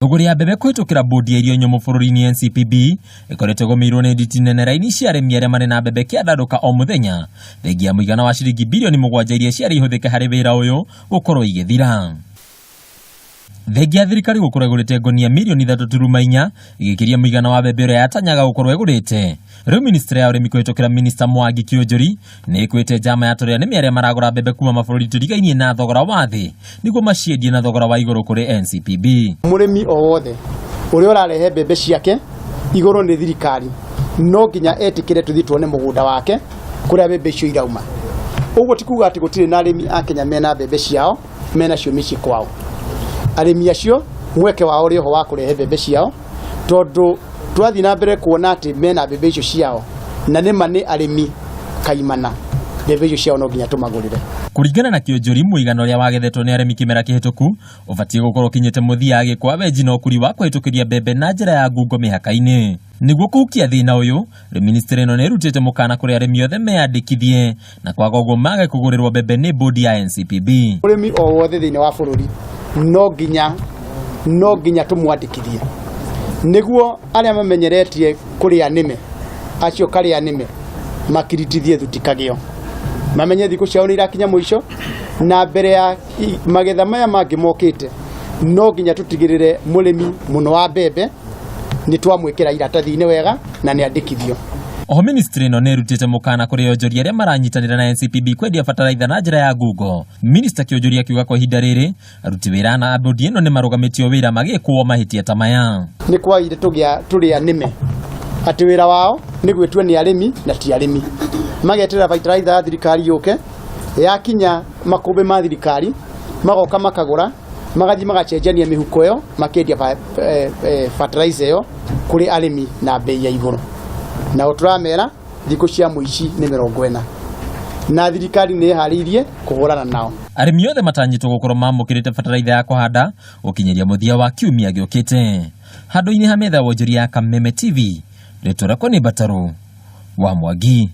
Thũgũrĩ ya mbembe kũhĩtũkĩra bũndi ya irio nyũmũ bũrũri-inĩ NCPB ĩkoretwo ĩgũmĩirwo nĩ nditi nene raini cia arĩmi arĩa marĩ na mbembe kĩandarũka o mũthenya, thengia ya mũigana wa ciringi birioni 7 iria ciarĩ ihũthĩke harĩ wĩra ũyũ gũkorwo igĩthira. Thengia ya thirikari gũkorwo ĩgũrĩte ngonia mirioni 3.4 ĩgĩkĩria mũigana wa mbembe ũrĩa yatanyaga gũkorwo ĩgũrĩte. Rĩu ministry ya ũrĩmi kũhĩtũkĩra minista Mwangi Kĩũnjũri nĩ ĩkwĩte njama ya tũrĩa nĩmĩ arĩa maragũra mbembe kuma mabũrũri tũrigainie na thogora wa thĩ nĩguo maciendie na thogora wa igũrũ kũrĩ NCPB. Mũrĩmi o wothe ũrĩa ũrarehe mbembe ciake igũrũ nĩ thirikari no nginya etĩkĩre tũthiĩ tuone mũgũnda wake kũrĩa mbembe icio irauma. Ũguo ti kuga atĩ gũtirĩ na arĩmi a Kenya mena mbembe ciao menacio mĩciĩ kwao. Arĩmi acio mweke wao ũrĩ oho wa kũrehe mbembe ciao tondũ twathiĩ na mbere kuona atĩ mena mbembe icio ciao na nĩma nĩ arĩmi kaimana, mbembe icio ciao no nginya tũmagũrĩre. Kũringana na Kĩonjori, mũigana ũrĩa wagethetwo nĩ arĩmi kĩmera kĩhĩtũku ũbatiĩ gũkorwo ũkinyĩte mũthia agĩkwa wenji na ũkuri wa kũhĩtũkĩria mbembe na njĩra ya ngungo mĩhaka-inĩ. Nĩguo kũhukia thĩna ũyũ, rĩu ministry ĩno nĩ ĩrutĩte mũkana kũrĩ arĩmi othe meyandĩkithie na kwaga ũguo mage kũgũrĩrwo mbembe nĩ bodi ya NCPB. Mũrĩmi o wothe thĩinĩ wa bũrũri no nginya tũmwandĩkithie nĩguo arĩa mamenyeretie kũrĩa nĩme acio karĩa nĩme makiritithie thuti kagĩo mamenye thikũ ciao nĩ irakinya mũico, na mbere ya magetha maya mangĩ mokĩte no nginya tũtigĩrĩre mũrĩmi mũno wa mbembe nĩ twamwĩkĩra iratathi-inĩ wega na nĩ andĩkithio. Oho ministry ĩno nĩ ĩrutĩte mũkana kũrĩ onjoria arĩa maranyitanĩra na NCPB kwendia bataraitha na njĩra ya ngungo. Minista Kĩonjori akiuga kwa ihinda rĩrĩ aruti wĩra na bodi ĩno nĩ marũgamĩtio wĩra magĩkwo mahĩtia ta maya. Nĩ kwagire tũgĩa tũrĩa nĩme atĩ wĩra wao nĩ gwĩtua nĩ arĩmi na ti arĩmi, mageterera fertilizer ya thirikari yũke, yakinya makũmbĩ ma thirikari magoka makagũra, magathiĩ magacenjania mĩhuko ĩyo makĩendia fertilizer ĩyo kũrĩ arĩmi na bei ya igũrũ. Nao tũramera thikũ cia mũici nĩ 40 na thirikari nĩ ĩharĩirie kũhũrana nao. Arĩmi othe matanyĩtwo gũkorwo mamũkĩrĩte bataraitha ya kũhanda gũkinyĩria mũthia wa kiumia gĩũkĩte. Handũ-inĩ ha metha ya wonjoria ya Kameme TV, rĩtwa rĩakwa nĩ Mbatarũ wa Mwangi.